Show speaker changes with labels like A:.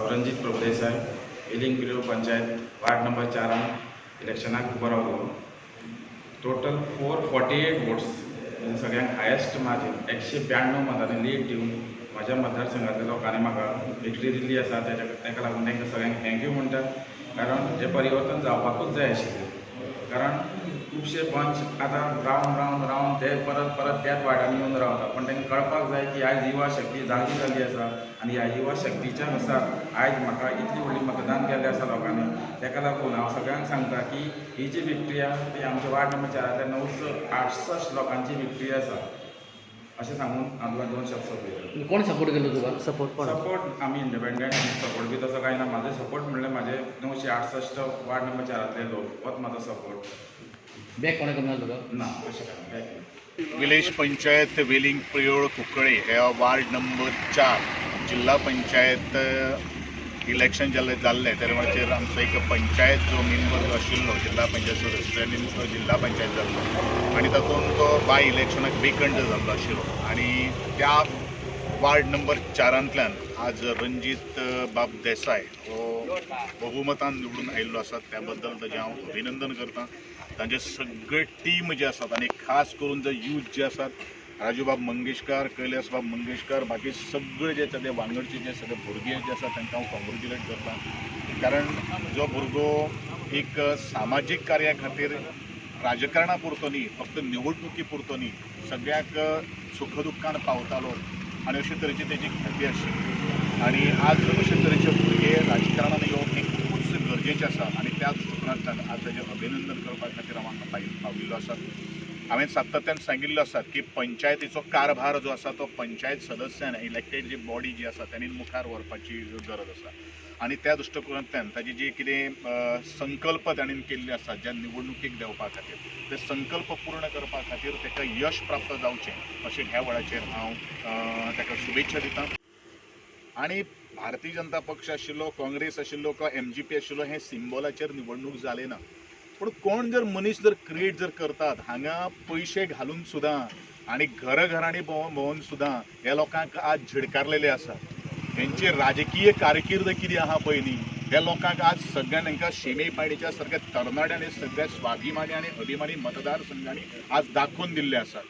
A: हांव Ranjit Prabhudesai, Veling Priol panchayat ward number 4 इलेक्शनाक उबो रावलो. टोटल 448 वोट्स म्हणजे सगळ्यांक हायेस्ट मार्जीन, 192 मतांनी लीड दिवन म्हज्या मतदारसंघातल्या लोकांनी म्हाका विक्ट्री दिल्ली आसा. तेका लागून तांकां सगळ्यांक thank you म्हणटा, कारण हें परिवर्तन जावपाकूच जाय आशिल्लें. कारण खुबशे पंच आतां रावन रावन रावन ते परत परत त्याच वार्डांनी येवन रावता, पण तांकां कळपाक जाय की आयज युवा शक्ती जागी जाल्ली आसा आनी ह्या युवा शक्तीच्या नुसार आयज म्हाका इतली व्हडली मतदान केल्लें आसा लोकांनी. ताका लागून हांव सगळ्यांक सांगता की ही जी विक्ट्री आसा ती आमच्या वार्ड नंबर 4 968 लोकांची विक्ट्री आसा अशें सांगून हांव तुका दोन शब्द सोंपयता.
B: कोण सपोर्ट केलो तुका?
C: सपोर्ट कोण?
A: सपोर्ट आमी इंडिपेंडंट, सपोर्ट बी तसो कांय ना. म्हाजो सपोर्ट म्हणल्यार म्हाजे 968 वार्ड नंबर 4 लोक, होच म्हाजो सपोर्ट.
B: बॅक कोणें करूंक ना तुका?
A: ना, अशें कांय बॅक.
D: विलेज पंचायत वेलिंग प्रियोळ कुंकळे ह्या वार्ड नंबर 4 जिल्हा पंचायत इलेक्शन जाल्लें जाल्लें त्या वेळाचेर आमचो एक पंचायत जो मेंबर जो आशिल्लो जिल्हा पंचायत सदस्य आनी तो जिल्हा पंचायत जाल्लो आनी तातूंत तो बाय इलेक्शनाक वेकंट जाल्लो आशिल्लो आनी त्या वार्ड नंबर 4 आज रंजीत बाब देसाय हो बहुमतान निवडून आयिल्लो आसा. त्या बद्दल ताजें हांव अभिनंदन करता. तांचे सगळे टीम जे आसात आनी खास करून जे यूथ जे आसात, राजूबाब मंगेशकार, कैलासबाब मंगेशकार, बाकी सगळे जे ते वांगडचे जे सगळे भुरगे जे आसात तांकां हांव कॉंग्रेच्युलेट करता. कारण जो भुरगो एक सामाजीक कार्या खातीर राजकारणा पुरतो न्ही, फक्त निवडणुकी पुरतो न्ही, सगळ्याक सुख दुख्खान पावतालो आनी अशे तरेची तेजी ख्याती आशिल्ली. आनी आज अशे तरेचे भुरगे राजकारणान येवप हें खुबूच गरजेचें आसा आनी त्या दृश्टिकोनांतल्यान आज ताजें अभिनंदन करपा खातीर हांव हांगा पाविल्लो आसा. हांवें सातत्यान सांगिल्लो आसा की पंचायतीचो कारभार जो आसा तो पंचायत सदस्यान इलेक्टेड जी बॉडी जी आसा तांणी मुखार व्हरपाची गरज आसा आनी त्या दृश्टिकोनांतल्यान ताजी जी कितें संकल्प तांणी केल्ले आसात ज्या निवडणुकीक देंवपा खातीर, ते संकल्प पूर्ण करपा खातीर ताका यश प्राप्त जावचें अशें ह्या वेळाचेर हांव ताका शुभेच्छा दितां. आनी भारतीय जनता पक्ष आशिल्लो, काँग्रेस आशिल्लो किंवा MGP आशिल्लो, हे सिम्बॉलाचेर निवडणूक जाली ना. पूण कोण जर मनीस जर क्रिएट जर करतात हांगा पयशे घालून सुद्दां आनी घराघरांनी भोंवन भोंवन सुद्दां ह्या लोकांक आज झिडकारलेले आसा. हेंची राजकीय कारकीर्द कितें आहा पळय न्ही, ह्या लोकांक आज सगळ्यांक हेंकां शिमे पायणीच्या सारक्या तरणाट्यांनी, सगळ्या स्वाभिमानी आनी अभिमानी मतदारसंघांनी आज दाखोवन दिल्ले आसात.